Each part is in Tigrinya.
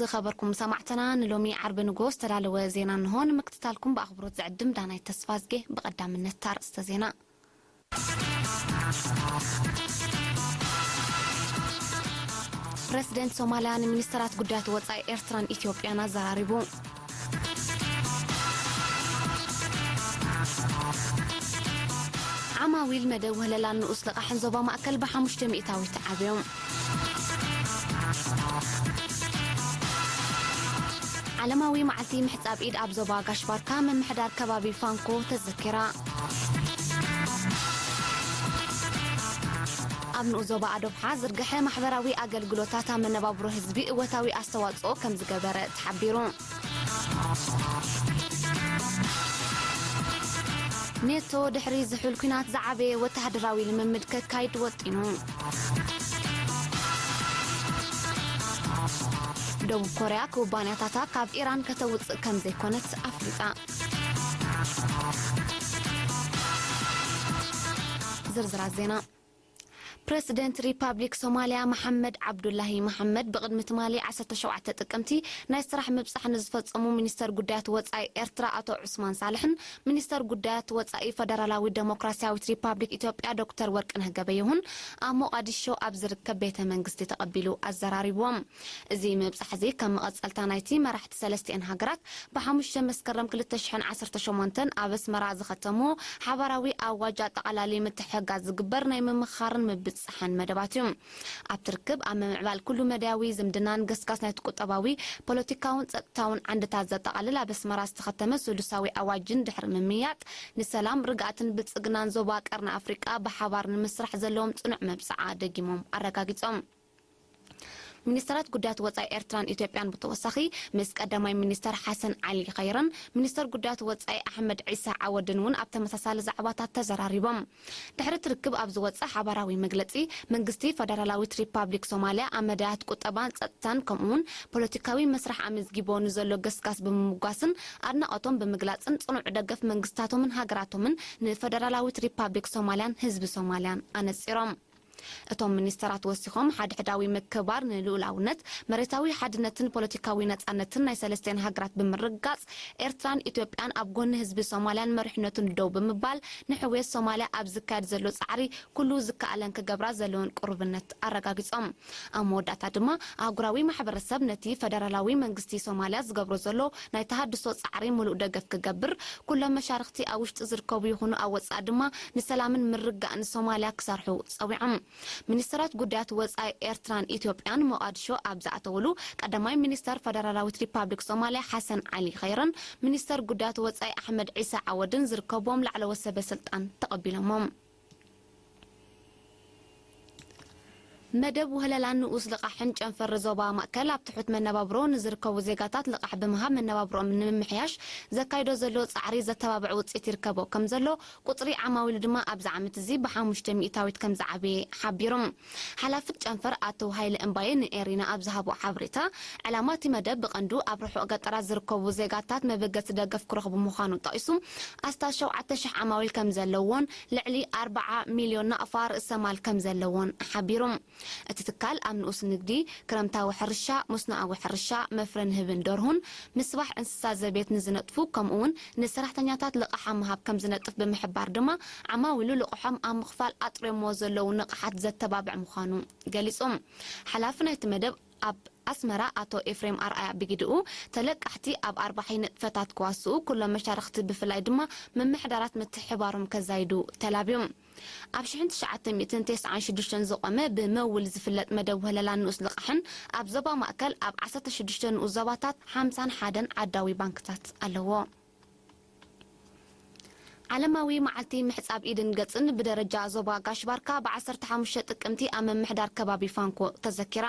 ዝኸበርኩም ሰማዕትና፣ ንሎሚ ዓርቢ ንጎ ዝተዳለወ ዜና እንሆ። ንምክትታልኩም ብኣኽብሮት ዝዕድም ዳናይ ተስፋዝጌ። ብቐዳምነት ኣርእስተ ዜና። ፕረሲደንት ሶማልያ ንሚኒስተራት ጉዳያት ወጻኢ ኤርትራን ኢትዮጵያን ኣዘራሪቡ። ዓማዊል መደብ ወህለላን ንኡስ ልቓሕን ዞባ ማእከል ብሓሙሽተ ሚእታዊት ዓብዮም። ዓለማዊ መዓልቲ ምሕጻብ ኢድ ኣብ ዞባ ጋሽ ባርካ ምምሕዳር ከባቢ ፋንኮ ተዘኪራ። ኣብ ንኡስ ዞባ ኣዶብሓ ዝርግሐ ማሕበራዊ ኣገልግሎታት ኣብ መነባብሮ ህዝቢ እወታዊ ኣስተዋጽኦ ከም ዝገበረ ተሓቢሩ። ኔቶ ድሕሪ ዝሑል ኲናት ዝዓበየ ወተሃደራዊ ልምምድ ከካይድ ወጢኑ። ደቡብ ኮርያ ኩባንያታታ ካብ ኢራን ከተውጽእ ከም ዘይኮነት ኣፍሊጣ። ዝርዝራት ዜና። ፕረሲደንት ሪፓብሊክ ሶማልያ መሓመድ ዓብዱላሂ መሓመድ ብቕድሚ ትማሊ ዓሰርተ ሸውዓተ ጥቅምቲ ናይ ስራሕ ምብጻሕ ንዝፈጸሙ ሚኒስተር ጉዳያት ወጻኢ ኤርትራ ኣቶ ዑስማን ሳልሕን ሚኒስተር ጉዳያት ወጻኢ ፈደራላዊ ደሞክራሲያዊት ሪፓብሊክ ኢትዮጵያ ዶክተር ወርቅነህ ገበየሁን ኣብ ሞቓዲሾ ኣብ ዝርከብ ቤተ መንግስቲ ተቐቢሉ ኣዘራሪብዎም። እዚ ምብጻሕ እዚ ከም መቐጸልታ ናይቲ መራሕቲ ሰለስቲአን ሃገራት ብሓሙሽተ መስከረም ክልተ ሽሕን ዓሰርተ ሸሞንተን ኣብ ኣስመራ ዝኸተምዎ ሓባራዊ ኣዋጅ ኣጠቓላሊ ምትሕግጋዝ ዝግበር ናይ ምምኽኻርን ምብጽሓን መደባት እዩ። ኣብቲ ርክብ ኣብ ምምዕባል ኩሉ መዳያዊ ዝምድናን ገስጋስ ናይቲ ቁጠባዊ፣ ፖለቲካውን ጸጥታውን ዓንድታት ዘጠቓልል ኣብ ኣስመራ ዝተኸተመ ስሉሳዊ ኣዋጅን ድሕሪ ምምይያጥ ንሰላም፣ ርግኣትን ብልጽግናን ዞባ ቀርኒ ኣፍሪቃ ብሓባር ንምስራሕ ዘለዎም ጽኑዕ መብጽዓ ደጊሞም ኣረጋጊጾም። ሚኒስተራት ጉዳያት ወጻኢ ኤርትራን ኢትዮጵያን ብተወሳኺ ምስ ቀዳማይ ሚኒስተር ሓሰን ዓሊ ኸይረን ሚኒስተር ጉዳያት ወጻኢ ኣሕመድ ዒሳ ዓወድን እውን ኣብ ተመሳሳሊ ዛዕባታት ተዘራሪቦም። ድሕሪ እቲ ርክብ ኣብ ዝወጸ ሓባራዊ መግለጺ፣ መንግስቲ ፈደራላዊት ሪፓብሊክ ሶማልያ ኣብ መዳያት ቁጠባን ጸጥታን ከምኡውን ፖለቲካዊ መስርሕ ኣመዝጊቦ ንዘሎ ገስጋስ ብምምጓስን ኣድናቖቶም ብምግላጽን ጽኑዕ ደገፍ መንግስታቶምን ሃገራቶምን ንፈደራላዊት ሪፓብሊክ ሶማልያን ህዝቢ ሶማልያን ኣነጺሮም። እቶም ሚኒስተራት ወሲኾም፣ ሓድሕዳዊ ምክብባር ንልኡላውነት፣ መሬታዊ ሓድነትን ፖለቲካዊ ነጻነትን ናይ ሰለስቲአን ሃገራት ብምርግጋጽ፣ ኤርትራን ኢትዮጵያን ኣብ ጎኒ ህዝቢ ሶማልያን መሪሕነቱን ደው ብምባል፣ ንሕውየት ሶማልያ ኣብ ዝካየድ ዘሎ ጻዕሪ ኩሉ ዝከኣለን ክገብራ ዘለወን ቅሩብነት ኣረጋጊጾም። ኣብ መወዳእታ ድማ፣ ኣህጉራዊ ማሕበረሰብ ነቲ ፈደራላዊ መንግስቲ ሶማልያ ዝገብሮ ዘሎ ናይ ተሃድሶ ጻዕሪ ምሉእ ደገፍ ክገብር፣ ኩሎም መሻርኽቲ ኣብ ውሽጢ ዝርከቡ ይኹኑ ኣብ ወጻኢ ድማ ንሰላምን ምርግጋእን ሶማልያ ክሰርሑ ጸዊዖም። ሚኒስተራት ጉዳያት ወጻኢ ኤርትራን ኢትዮጵያን ሞቓዲሾ ኣብ ዝኣተውሉ፣ ቀዳማይ ሚኒስተር ፈደራላዊት ሪፓብሊክ ሶማልያ ሓሰን ዓሊ ኸይረን ሚኒስተር ጉዳያት ወጻኢ ኣሕመድ ዒሳ ዓወድን ዝርከብዎም ላዕለዎት ሰበ ስልጣን ተቐቢሎሞም። መደብ ውህለላን ንኡስ ልቓሕን ጨንፈር ዞባ ማእከል ኣብ ትሑት መነባብሮ ንዝርከቡ ዜጋታት ልቓሕ ብምሃብ መነባብሮኦም ንምምሕያሽ ዘካይዶ ዘሎ ጻዕሪ ዘተባብዕ ውጽኢት ይርከቦ ከም ዘሎ፣ ቁጽሪ ዓማዊሉ ድማ ኣብዚ ዓመት እዚ ብሓሙሽተ ሚእታዊት ከም ዝዓበየ ሓቢሮም። ሓላፊት ጨንፈር ኣቶ ሃይለ እምባየ ንኤሪና ኣብ ዝሃቦ ሓበሬታ፣ ዕላማ እቲ መደብ ብቐንዱ ኣብ ርሑቕ ገጠራት ዝርከቡ ዜጋታት መበገሲ ደገፍ ክረኽቡ ምዃኑ ጠቒሱ፣ ኣስታት ሸውዓተ ሽሕ ዓማዊል ከም ዘለዎን ልዕሊ ኣርብዓ ሚልዮን ናቕፋ ርእሰ ማል ከም ዘለዎን ሓቢሩ። እቲ ትካል ኣብ ንኡስ ንግዲ፣ ክረምታዊ ሕርሻ፣ መስኖኣዊ ሕርሻ፣ መፍረ ንህብን ደርሁን፣ ምስባሕ እንስሳ ዘቤት ንዝነጥፉ፣ ከምኡውን ንሰራሕተኛታት ልቓሕ ኣብ ምሃብ ከም ዝነጥፍ ብምሕባር ድማ፣ ዓማዊሉ ልቕሖም ኣብ ምኽፋል ኣጥርዮሞ ዘለዉ ንቕሓት ዘተባብዕ ምዃኑ ገሊጹ። ሓላፊ ናይቲ መደብ ኣብ ኣስመራ ኣቶ ኤፍሬም ኣርኣያ ብግድኡ፣ ተለቃሕቲ ኣብ ኣርባሒ ንጥፈታት ክዋስኡ፣ ኩሎም መሻርኽቲ ብፍላይ ድማ ምምሕዳራት ምትሕባሮም ከዛይዱ ተላብዮም። ኣብ ሽሕን ትሽዓተ ሚእትን ተስዓን ሽዱሽተን ዝቖመ ብመውል ዝፍለጥ መደብ ወለላ ንኡስ ልቓሕን ኣብ ዞባ ማእከል ኣብ ዓሰርተ ሽዱሽተ ንኡስ ዞባታት ሓምሳን ሓደን ዓዳዊ ባንክታት ኣለዎ። ዓለማዊ መዓልቲ ምሕጻብ ኢድን ገጽን ብደረጃ ዞባ ጋሽ ባርካ ብ ዓሰርተ ሓሙሽተ ጥቅምቲ ኣብ ምምሕዳር ከባቢ ፋንኮ ተዘኪራ።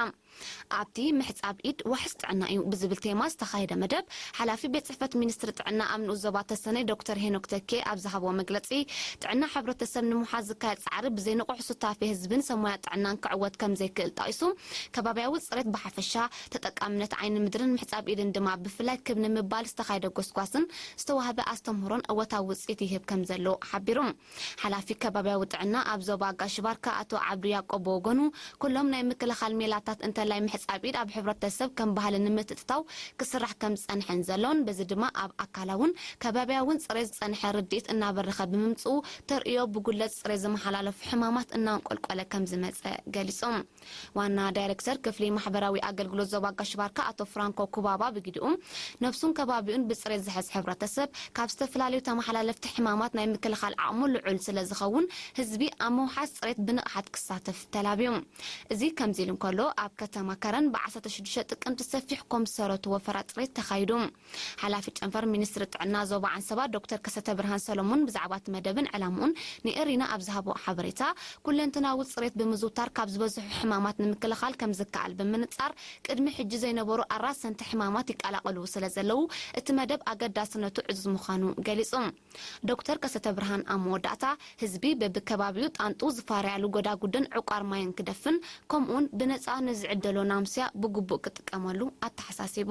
ኣብቲ ምሕጻብ ኢድ ዋሕስ ጥዕና እዩ ብዝብል ቴማ ዝተኻየደ መደብ፣ ሓላፊ ቤት ጽሕፈት ሚኒስትሪ ጥዕና ኣብ ንኡስ ዞባ ተሰነይ ዶክተር ሄኖክ ተኬ ኣብ ዝሃብዎ መግለጺ፣ ጥዕና ሕብረተሰብ ንምውሓስ ዝካየድ ጻዕሪ ብዘይ ንቑሕ ሱታፌ ህዝብን ሰብ ሞያ ጥዕናን ክዕወት ከም ዘይክእል ጠቒሱ፣ ከባብያዊ ጽሬት ብሓፈሻ፣ ተጠቃምነት ዓይኒ ምድርን ምሕጻብ ኢድን ድማ ብፍላይ ክብ ንምባል ዝተኻየደ ጎስጓስን ዝተዋህበ ኣስተምህሮን እወታዊ ውጽኢት ይህብ ከም ዘሎ ሓቢሩ። ሓላፊ ከባብያዊ ጥዕና ኣብ ዞባ ጋሽ ባርካ ኣቶ ዓብዱ ያቆብ ብወገኑ፣ ኩሎም ናይ ምክልኻል ሜላታት እንተ ሰላይ ምሕጻብ ኢድ ኣብ ሕብረተሰብ ከም ባህሊ ንምትእትታው ክስራሕ ከም ዝጸንሐን ዘሎን፣ በዚ ድማ ኣብ ኣካላውን ከባቢያውን ጽሬት ዝጸንሐ ርድኢት እናበረኸ ብምምጽኡ፣ ተርእዮ ብጉድለት ጽሬት ዝመሓላለፉ ሕማማት እናንቆልቆለ ከም ዝመጸ ገሊጾም። ዋና ዳይሬክተር ክፍሊ ማሕበራዊ ኣገልግሎት ዞባ ጋሽ ባርካ ኣቶ ፍራንኮ ኩባባ ብግዲኡ፣ ነብሱን ከባቢኡን ብጽሬት ዝሕዝ ሕብረተሰብ ካብ ዝተፈላለዩ ተመሓላለፍቲ ሕማማት ናይ ምክልኻል ዓቕሙ ልዑል ስለ ዝኸውን፣ ህዝቢ ኣብ ምውሓስ ጽሬት ብንቕሓት ክሳተፍ ተላብዩ። እዚ ከምዚ ኢሉ እንከሎ፣ ኣብ ከተማ ከረን ብ16 ጥቅምቲ ሰፊሕ ኮምሰረቱ ወፈራ ጽሬት ተኻይዱ። ሓላፊ ጨንፈር ሚኒስትሪ ጥዕና ዞባ ዓንሰባ ዶክተር ከሰተ ብርሃን ሰሎሞን ብዛዕባ እቲ መደብን ዕላምኡን ንኤሪና ኣብ ዝሃቦ ሓበሬታ፣ ኩለንትናዊ ጽሬት ብምዝውታር ካብ ዝበዝሑ ሕማማት ንምክልኻል ከም ዝከኣል ብምንጻር፣ ቅድሚ ሕጂ ዘይነበሩ ኣራሰንቲ ሕማማት ይቀላቐሉ ስለ ዘለዉ፣ እቲ መደብ ኣገዳስነቱ ዕዙዝ ምዃኑ ገሊጹ። ዶክተር ከሰተ ብርሃን ኣብ መወዳእታ፣ ህዝቢ በብከባቢኡ ጣንጡ ዝፋረያሉ ጎዳጉድን ዕቋር ማይን ክደፍን፣ ከምኡውን ብነጻ ንዝዕደሎ ናምስያ ብግቡእ ክጥቀመሉ ኣተሓሳሲቡ።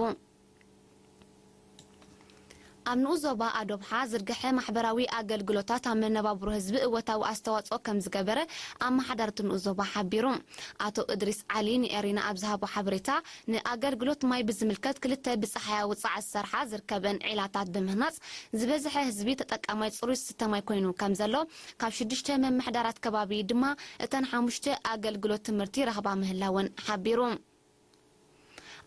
ኣብ ንኡስ ዞባ ኣዶብሓ ዝርግሐ ማሕበራዊ ኣገልግሎታት ኣብ መነባብሮ ህዝቢ እወታዊ ኣስተዋጽኦ ከም ዝገበረ ኣመሓዳርቲ ንኡስ ዞባ ሓቢሩ። ኣቶ እድሪስ ዓሊ ንኤሪና ኣብ ዝሃቦ ሓበሬታ፣ ንኣገልግሎት ማይ ብዝምልከት ክልተ ብጸሓያዊ ጻዕት ዝሰርሓ ዝርከበን ዒላታት ብምህናጽ፣ ዝበዝሐ ህዝቢ ተጠቃማይ ጽሩይ ዝስተ ማይ ኮይኑ ከም ዘሎ፣ ካብ ሽዱሽተ ምምሕዳራት ከባቢ ድማ እተን ሓሙሽተ ኣገልግሎት ትምህርቲ ረኽባ ምህላወን ሓቢሩ።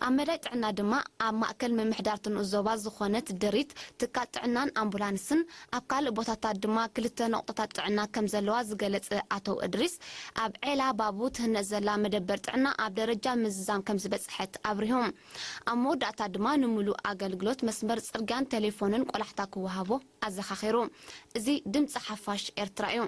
ኣብ መዳይ ጥዕና ድማ ኣብ ማእከል ምምሕዳር እቲ ንኡስ ዞባ ዝኾነት ድሪት ትካል ጥዕናን ኣምቡላንስን፣ ኣብ ካልእ ቦታታት ድማ ክልተ ነቑጣታት ጥዕና ከም ዘለዋ ዝገለጸ ኣቶ እድሪስ፣ ኣብ ዔላ ባቡ ትህነጽ ዘላ መደበር ጥዕና ኣብ ደረጃ ምዝዛም ከም ዝበጽሐት ኣብሪሁ። ኣብ መወዳእታ ድማ ንምሉእ ኣገልግሎት መስመር ጽርግያን ቴሌፎንን ቆላሕታ ክወሃቦ ኣዘኻኺሩ። እዚ ድምጺ ሓፋሽ ኤርትራ እዩ።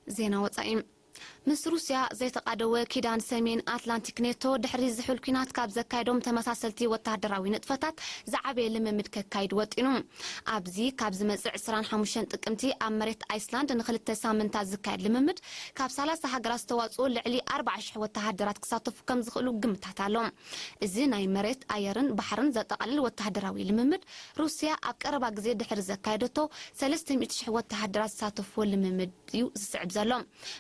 ዜና ወጻኢ። ምስ ሩስያ ዘይተቓደወ ኪዳን ሰሜን ኣትላንቲክ ኔቶ ድሕሪ ዝሑል ኲናት ካብ ዘካየዶም ተመሳሰልቲ ወተሃደራዊ ንጥፈታት ዝዓበየ ልምምድ ከካይድ ወጢኑ። ኣብዚ ካብ ዝመጽእ ዕስራን ሓሙሽተን ጥቅምቲ ኣብ መሬት ኣይስላንድ ንኽልተ ሳምንታት ዝካየድ ልምምድ፣ ካብ ሰላሳ ሃገራት ዝተዋጽኡ ልዕሊ ኣርባዓ ሽሕ ወተሃደራት ክሳተፉ ከም ዝኽእሉ ግምታት ኣሎ። እዚ ናይ መሬት፣ ኣየርን ባሕርን ዘጠቓልል ወተሃደራዊ ልምምድ፣ ሩስያ ኣብ ቀረባ ግዜ ድሕሪ ዘካየደቶ ሰለስተ ሚእቲ ሽሕ ወተሃደራት ዝሳተፍዎ ልምምድ እዩ ዝስዕብ ዘሎ።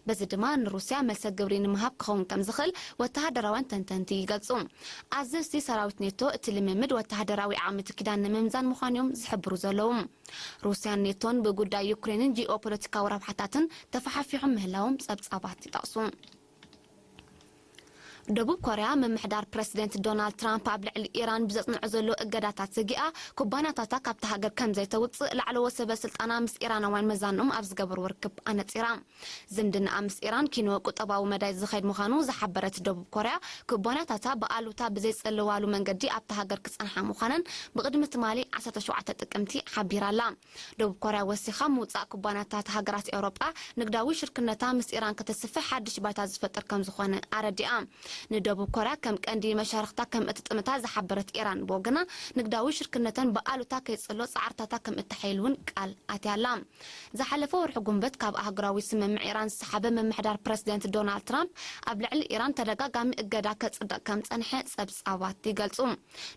በዚ ድማ ንሩስያ መልሰ ግብሪ ንምሃብ ክኸውን ከም ዝኽእል ወተሃደራውያን ተንተንቲ ይገልጹ። ኣዘዝቲ ሰራዊት ኔቶ፣ እቲ ልምምድ ወተሃደራዊ ዓቕሚ እቲ ኪዳን ንምምዛን ምዃኑ እዮም ዝሕብሩ ዘለዉ። ሩስያን ኔቶን ብጉዳይ ዩክሬንን ጂኦፖለቲካዊ ረብሓታትን ተፈሓፊሖም ምህላዎም ጸብጻባት ይጠቕሱ። ደቡብ ኮርያ፣ ምምሕዳር ፕረሲደንት ዶናልድ ትራምፕ ኣብ ልዕሊ ኢራን ብዘጽንዖ ዘሎ እገዳታት ሰጊኣ፣ ኩባንያታታ ካብታ ሃገር ከም ዘይተውጽእ ላዕለዎት ሰበ ስልጣና ምስ ኢራናውያን መዛንኦም ኣብ ዝገበርዎ ርክብ ኣነጺራ። ዝምድናኣ ምስ ኢራን ኪኖ ቁጠባዊ መዳይ ዝኸይድ ምዃኑ ዝሓበረት ደቡብ ኮርያ፣ ኩባንያታታ ብኣሉታ ብዘይጸለዋሉ መንገዲ ኣብታ ሃገር ክጸንሓ ምዃነን ብቕድሚ ትማሊ ዓሰርተ ሸውዓተ ጥቅምቲ ሓቢራ ኣላ። ደቡብ ኮርያ ወሲኻ፣ ምውጻእ ኩባንያታት ሃገራት ኤውሮጳ ንግዳዊ ሽርክነታ ምስ ኢራን ከተስፍሕ ሓድሽ ባይታ ዝፈጥር ከም ዝኾነ ኣረዲኣ። ንደቡብ ኮርያ ከም ቀንዲ መሻርኽታ ከም እትጥምታ ዝሓበረት ኢራን ብወገና፣ ንግዳዊ ሽርክነተን ብኣሉታ ከይጽሎ ጻዕርታታ ከም እተሓይል እውን ቃል ኣትያ ኣላ። ዝሓለፈ ወርሒ ጉንበት ካብ ኣህጉራዊ ስምምዕ ኢራን ዝሰሓበ ምምሕዳር ፕረሲደንት ዶናልድ ትራምፕ፣ ኣብ ልዕሊ ኢራን ተደጋጋሚ እገዳ ከጽድቕ ከም ጸንሐ ጸብጻባት ይገልጹ።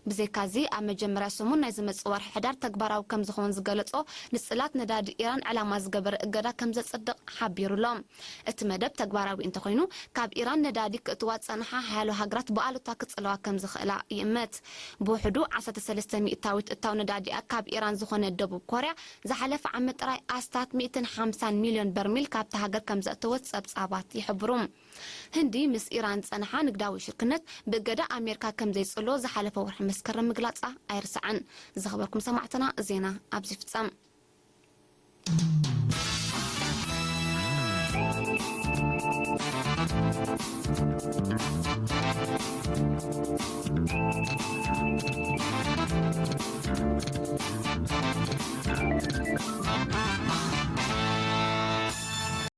ብዘይካዚ፣ ኣብ መጀመርያ ሰሙን ናይ ዝመጽእ ወርሒ ሕዳር ተግባራዊ ከም ዝኸውን ዝገለጾ ንጽላት ነዳዲ ኢራን ዕላማ ዝገበረ እገዳ ከም ዘጽድቕ ሓቢሩ ኣሎ። እቲ መደብ ተግባራዊ እንተኾይኑ፣ ካብ ኢራን ነዳዲ ክእትዋ ዝጸንሓ ሓያሎ ሃገራት ብኣሉታ ክጽለዋ ከም ዝኽእላ ይእመት። ብውሕዱ ዓሰርተ ሰለስተ ሚእታዊት እታው ነዳዲኣ ካብ ኢራን ዝኾነ ደቡብ ኮርያ፣ ዝሓለፈ ዓመት ጥራይ ኣስታት ሚእትን ሓምሳን ሚልዮን በርሚል ካብታ ሃገር ከም ዘእተወት ጸብጻባት ይሕብሩ። ህንዲ ምስ ኢራን ዝጸንሓ ንግዳዊ ሽርክነት ብእገዳ ኣሜሪካ ከም ዘይጽሎ ዝሓለፈ ወርሒ መስከረም ምግላጻ ኣይርሳዕን። ዝኸበርኩም ሰማዕትና፣ ዜና ኣብዚ ይፍጸም።